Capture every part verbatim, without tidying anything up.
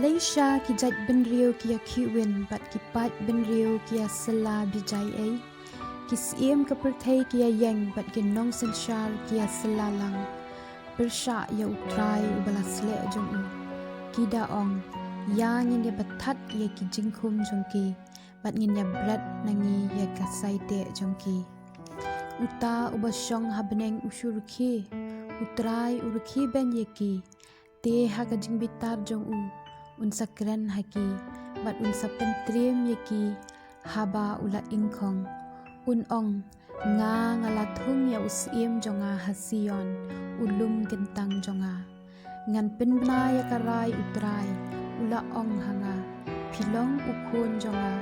Lei sha ki jait bynriew ki ïa khih win bad ki paid bynriew ki ïa sylla bijai ei? Ki syiem ka pyrthei ki ïa ïeng bad ki nongsynshar ki ïa sylla lang. Pyrshah ïa U Trai uba la sleh jong u. Ki da ong, ïa ngin ïa bathat ïa ki jingkhum jong ki, bad ngin ïa bret na ngi ïa ka saiteh jong ki. Uta uba shong ha bneng u shu rkhie, U Trai u rkhie beiñ ïa ki. Te ha ka jingbitar jong u, un sa kren ha ki, bad un sa pyntriem ïa ki haba u la ingkhong. Un ong, nga nga la thung ïa u syiem jong nga ha Sion, u lum kyntang jong nga. Ngan pynbna ïa ka rai U Trai, u la ong ha nga, phi long u khun jong nga,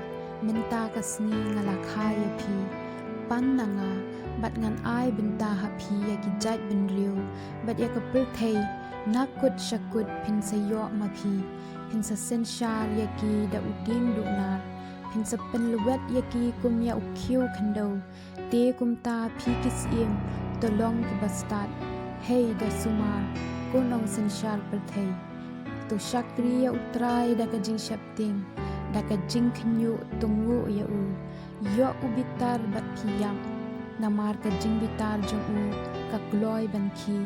mynta ka sngi nga la kha ïa phi. Pan na nga, bad ngan ai bynta ha phi ïa ki jait bynriew, bad ïa ka pyrthei, na kut sha kut phin sa ïoh ma phi, phin sa synshar ïa ki da u dieng duh nar, phin sa pynlwet ïa ki kum ïa u khiew khyndew. Te kumta phi ki syiem, to long kiba stad, hei da sumar, ko nongsynshar pyrthei. To shakri ïa U Trai da ka jingsheptieng, da ka jingkhynñiuh to nguh ïa u. Ïoh u bitar bad phi ïap, namar ka jingbitar jong u ka kloi ban khih.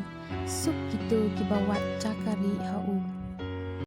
Suk kito kiba wad jakari ha u.